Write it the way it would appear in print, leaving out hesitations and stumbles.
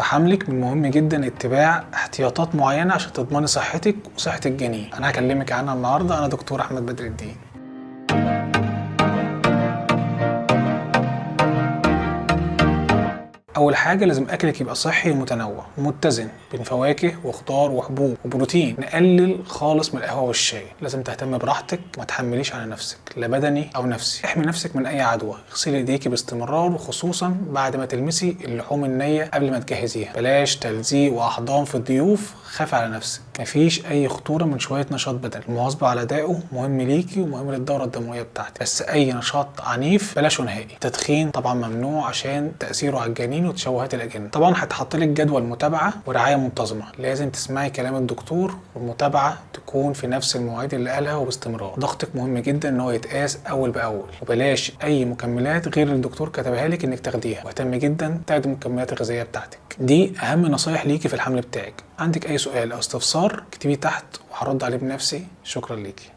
في حملك من المهم جدا اتباع احتياطات معينة عشان تضمني صحتك وصحة الجنين. انا هكلمك عنها النهارده. انا دكتور احمد بدر الدين. اول حاجة لازم اكلك يبقى صحي ومتنوع ومتزن بين فواكه وخضار وحبوب وبروتين. نقلل خالص من القهوة والشاي. لازم تهتم براحتك وما تحمليش على نفسك لا بدني او نفسي. احمي نفسك من اي عدوى. اغسلي ايديكي باستمرار، وخصوصا بعد ما تلمسي اللحوم النية قبل ما تجهزيها. بلاش تلزيق واحضان في الضيوف، خافي على نفسك. مفيش اي خطورة من شوية نشاط بدني. المواظبة على ادائه مهم ليكي ومهم للدورة الدموية بتاعتك، بس اي نشاط عنيف بلاش نهائي. التدخين طبعا ممنوع عشان تاثيره على الجنين وتشوهات الاجنة. طبعا هتحط لك جدول متابعه ورعاية منتظمة. لازم تسمعي كلام الدكتور والمتابعة تكون في نفس المواعيد اللي قالها وباستمرار. ضغطك مهم جدا ان هو يتقاس اول باول، وبلاش اي مكملات غير اللي الدكتور كتبها لك انك تاخديها، واهتمي جدا تاخدي المكملات الغذائية بتاعتك. دي اهم نصايح ليكي في الحمل بتاعك. عندك اي سؤال او استفسار اكتبيه تحت وهرد عليه بنفسي. شكرا ليكي.